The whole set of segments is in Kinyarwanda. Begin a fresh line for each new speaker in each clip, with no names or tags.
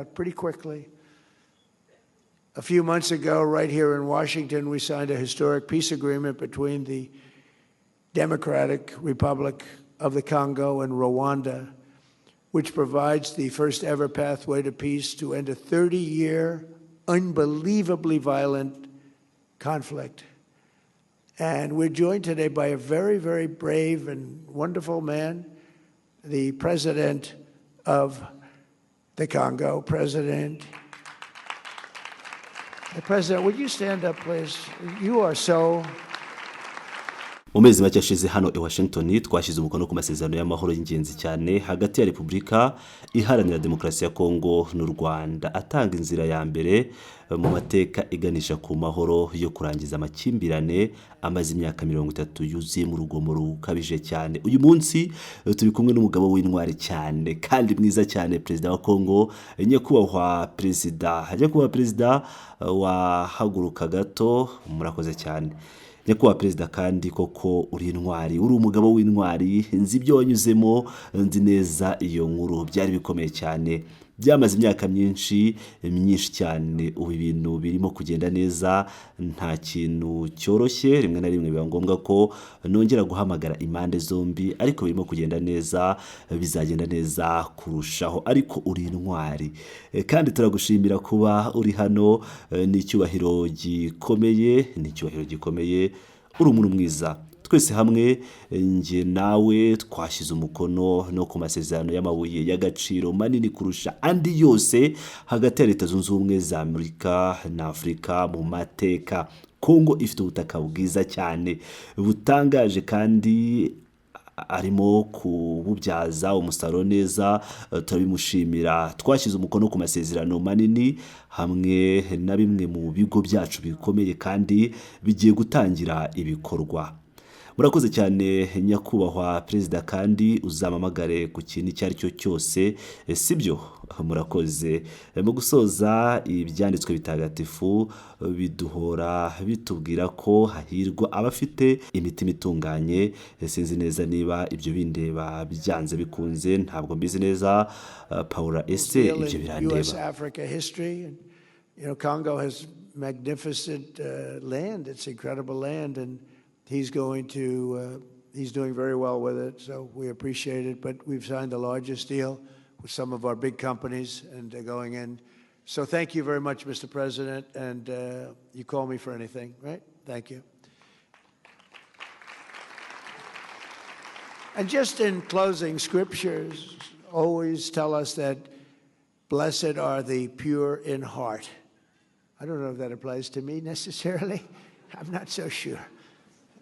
Pretty quickly. A few months ago, right here in Washington, we signed a historic peace agreement between the Democratic Republic of the Congo and Rwanda, which provides the first ever pathway to peace to end a 30-year, unbelievably violent conflict. And we're joined today by a very, very brave and wonderful man, the president of the Congo, President. The President, would you stand up, please? You are so
Mu mezi make ashize hano i Washington twashyize umukono ku masezerano y'amahoro y'ingenzi cyane hagati ya Repubulika Iharanira Demokarasi ya Kongo n'u Rwanda, atanga inzira ya mbere mu mateka iganisha ku mahoro yo kurangiza amakimbirane amaze imyaka 30 yuzuye mu rugomo rukabije cyane. Uyu munsi turi kumwe n'umugabo w'intwari cyane kandi mwiza cyane, perezida wa Kongo, nyakubahwa perezida, nyakubahwa perezida, wahaguruka gato? Murakoze cyane, nyakubahwa perezida. Kandi koko uri intwari, uri umugabo w'intwari. Nzi ibyo wanyuzemo, nzi neza iyo nkuru. Byari bikomeye cyane, byamaze imyaka myinshi myinshi cyane. Ubu ibintu birimo kugenda neza. Nta kintu cyoroshye, rimwe na rimwe biba ngombwa ko nongera guhamagara impande zombi, ariko birimo kugenda neza, bizagenda neza kurushaho. Ariko uri intwari kandi turagushimira kuba uri hano. Ni icyubahiro gikomeye, ni icyubahiro gikomeye. Uri umuntu mwiza. Twese hamwe, njye nawe, twashyize umukono no ku masezerano y'amabuye y'agaciro manini kurusha andi yose hagati ya Leta Zunze Ubumwe za Amerika na Afurika mu mateka. Kongo ifite ubutaka bwiza cyane butangaje kandi arimo kububyaza umusaruro neza, turabimushimira. Twashyize umukono ku masezerano manini hamwe na bimwe mu bigo byacu bikomeye kandi bigiye gutangira ibikorwa. Murakoze cyane, nyakubahwa perezida, kandi uzampamagare ku kintu icyo ari cyo cyose, sibyo? Murakoze. Mu gusoza, ibyanditswe bitagatifu biduhora bitubwira ko hahirwa abafite imitima itunganye. Sinzi neza niba ibyo bindeba byanze bikunze, ntabwo mbizi neza. Paula, ese
deal
ibyo
in
birandeba?
U.S. Africa history. And Congo has magnificent land. It's incredible land, and he's doing very well with it. So we appreciate it. But we've signed the largest deal with some of our big companies, and they're going in. So thank you very much, Mr. President. And you call me for anything, right? Thank you. And just in closing, scriptures always tell us that blessed are the pure in heart. I don't know if that applies to me necessarily. I'm not so sure.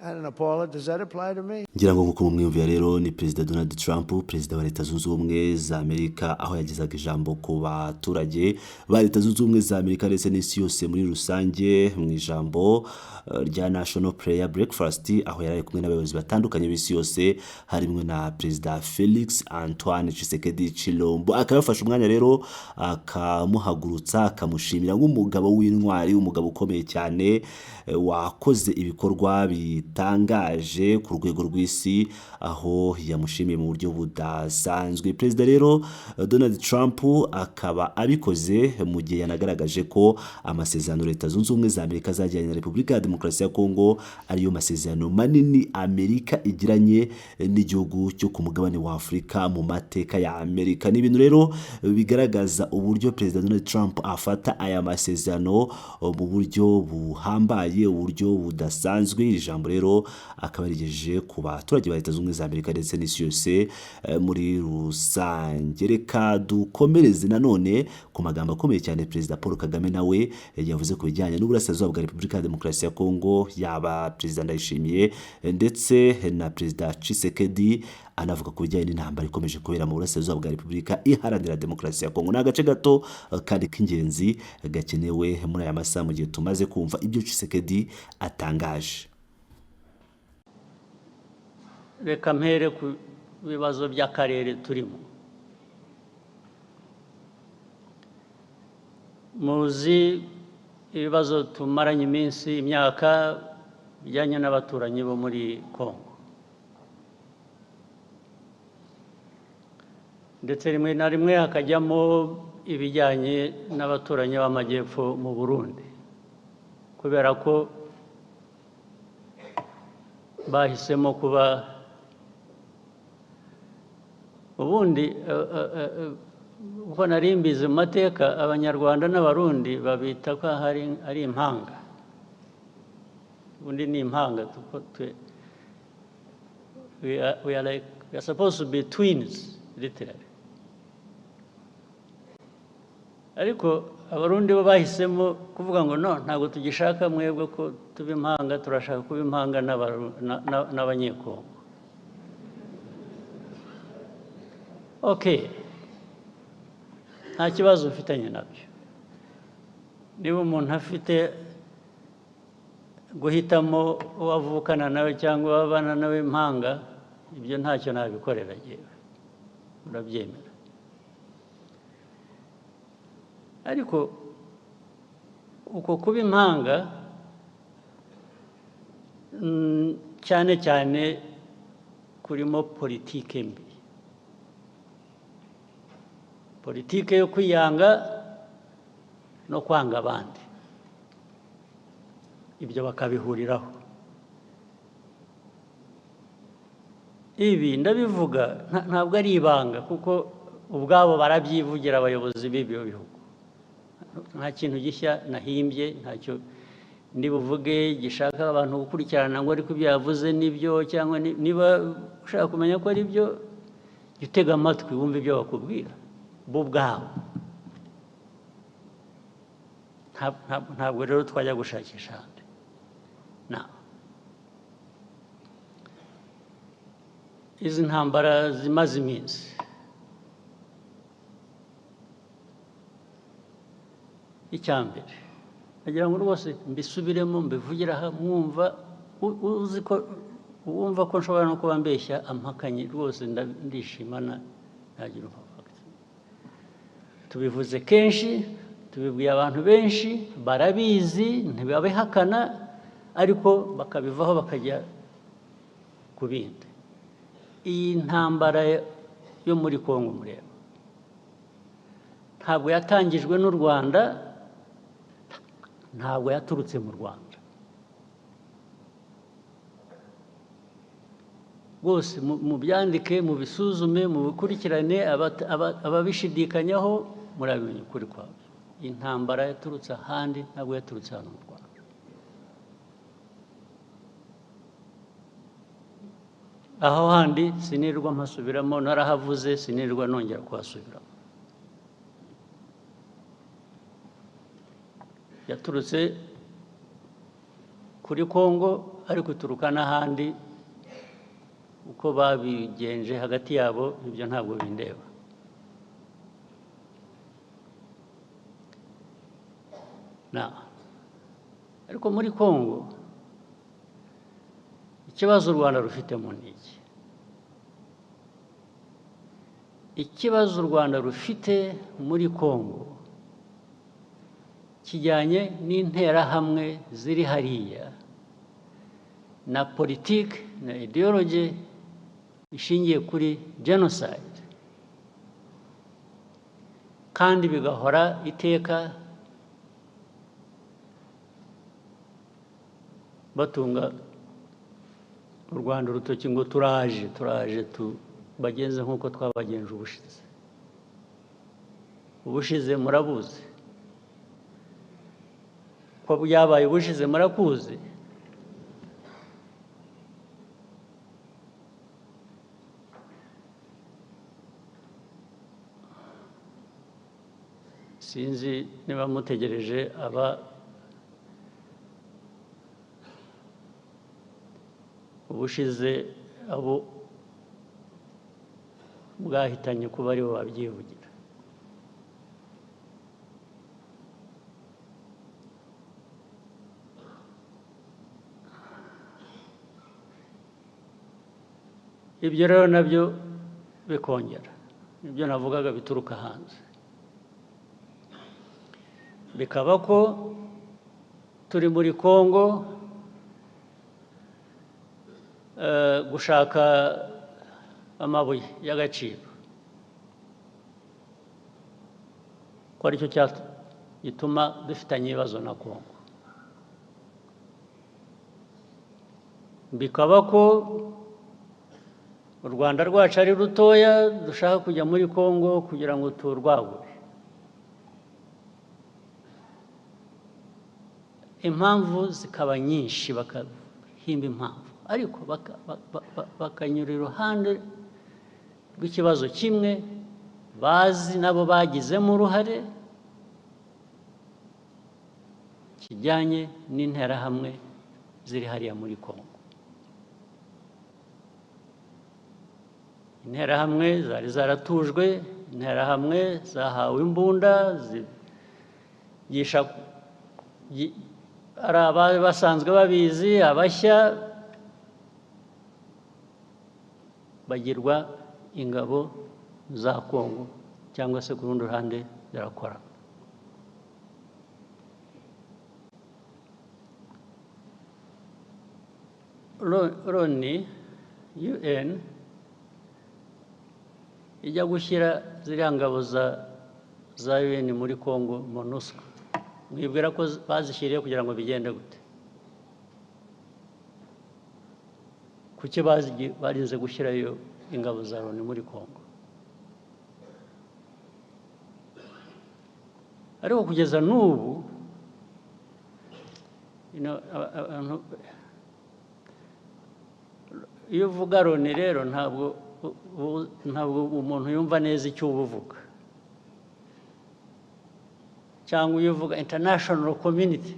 I don't know, Paula, does that apply to me?
Ngira ngo nk'uko mumwiyumvira rero, ni Perezida Donald Trump, perezida wa Leta Zunze Ubumwe za Amerika, aho yagezaga ijambo ku baturage ba Leta Zunze Ubumwe za Amerika ndetse n'isi yose muri rusange mu ijambo rya National Prayer Breakfast, aho yari ari kumwe n'abayobozi batandukanye b'isi yose, harimo na Perezida Felix Antoine Tshisekedi Chilombo. Akaba yafashe umwanya rero akamuhagurutsa, akamushimira nk'umugabo w'intwari, umugabo ukomeye cyane wakoze ibikorwa bitangaje ku rwego rw'isi, aho yamushimiye mu buryo budasanzwe. Perezida rero Donald Trump akaba abikoze mu gihe yanagaragaje ko amasezerano Leta Zunze Ubumwe za Amerika zagiranye na Repubulika ya Demokarasi ya Kongo ariyo masezerano manini Amerika igiranye n'igihugu cyo ku mugabane wa Afurika mu mateka ya Amerika. Ni ibintu rero bigaragaza uburyo Perezida Donald Trump afata aya masezerano mu buryo buhambaye, uburyo budasanzwe. Iri jambo rero akaba yarigejeje ku baturage ba Leta Zunze Ubumwe za Amerika ndetse n'isi yose muri rusange. Reka dukomereze nanone ku magambo akomeye cyane Perezida Paul Kagame nawe yavuze ku bijyanye n'uburasirazuba bwa Repubulika ya Demokarasi ya Kongo, yaba Perezida Ndayishimiye ndetse na Perezida Tshisekedi, anavuga ku bijyanye n'intambara ikomeje kubera mu burasirazuba bwa Repubulika Iharanira Demokarasi ya Kongo. Ni agace gato kandi k'ingenzi gakenewe muri aya masaha mu gihe tumaze kumva ibyo Tshisekedi atangaje.
Reka mpere ku bibazo by'akarere turimo. Muzi ibibazo tumaranye iminsi, imyaka, bijyanye n'abaturanyi bo muri Congo, ndetse rimwe na rimwe hakajyamo ibijyanye n'abaturanyi b'amajyepfo mu Burundi, kubera ko bahisemo kuba ubundi uko nari mbizi mu mateka, Abanyarwanda n'Abarundi babita ko ari impanga. Ubundi ni impanga, we are supposed to be twins literally. Ariko Abarundi bo bahisemo kuvuga ngo no, ntabwo tugishaka mwebwe ko tuba impanga, turashaka kuba impanga n'Abanyekongo. Okay, nta kibazo ufitanye nabyo. Niba umuntu afite guhitamo uwo avukana nawe cyangwa uwabana nawe impanga, ibyo ntacyo nabikorera yewe, urabyemera. Ariko uko kuba impanga cyane cyane kurimo politike mbi, politike yo kwiyanga no kwanga abandi, ibyo bakabihuriraho. Ibi ndabivuga ntabwo ari ibanga, kuko ubwabo barabyivugira abayobozi b'ibyo bihugu. Nta kintu gishya nahimbye, ntacyo ndibuvuge gishaka abantu gukurikirana ngo ariko ibyo yavuze nibyo, cyangwa niba ushaka kumenya ko ari byo, jya utega amatwi wumve ibyo bakubwira bo ubwabo. Ntabwo rero twajya gushakisha ahandi. Izi ntambara zimaze iminsi, icya mbere nagira ngo rwose mbisubiremo, mbivugire aha mwumva, uzi ko wumva ko nshobora no kuba mbeshya ampakanye rwose, ndishimana ntagira umupaka. Tubivuze kenshi, tubibwiye abantu benshi, barabizi, ntibabihakana, ariko bakabivaho bakajya ku bindi. Iyi ntambara yo muri Kongo mureba ntabwo yatangijwe n'u Rwanda, ntabwo yaturutse mu Rwanda. Rwose mubyandike, mubisuzume, mubikurikirane, ababishidikanyaho murabimenya ukuri kwabyo. Intambara yaturutse ahandi, ntabwo yaturutse hano mu Rwanda. Aho handi sinirwa mpasubiramo, narahavuze, sinirwa nongera kuhasubiramo. Yaturutse kuri Kongo, ariko ituruka n'ahandi, uko babigenje hagati yabo ibyo ntabwo bindeba. Ariko muri Kongo ikibazo u Rwanda rufitemo ni iki? Ikibazo u Rwanda rufite muri Kongo kijyanye n'interahamwe ziri hariya, na politiki na ideology ishingiye kuri genocide, kandi bigahora iteka batunga u Rwanda urutoki ngo turaje turaje tubagenze nk'uko twabagenje ubushize. Ubushize murabuzi ko byabaye, ubushize murakuzi. Sinzi niba mutegereje aba ubushize abo bwahitanye kuba aribo babyivugira. Ibyo rero nabyo bikongera ibyo navugaga bituruka hanze, bikaba ko turi muri Kongo gushaka amabuye y'agaciro. ko aricyo gituma dufitanye ibibazo na Kongo. Bikaba ko u Rwanda rwacu ari rutoya, dushaka kujya muri Kongo kugira ngo turwagure. Impamvu zikaba nyinshi, bakahimba impamvu, ariko bakanyura iruhande rw'ikibazo kimwe bazi nabo bagizemo uruhare, kijyanye n'interahamwe ziri hariya muri Kongo. Interahamwe zari zaratujwe, interahamwe zahawe imbunda, zigisha ari abari basanzwe babizi, abashya bagirwa ingabo za Kongo cyangwa se ku rundi ruhande zirakora. Loni, UN ijya gushyira ziriya ngabo za UN muri Kongo, MONUSCO, mwibwira ko bazishyiriye kugira ngo bigende gute? Kuki barinze gushyirayo ingabo za Loni muri Kongo? Ariko kugeza n'ubu iyo uvuga Loni rero ntabwo umuntu yumva neza icyo uba uvuga, cyangwa iyo uvuga international community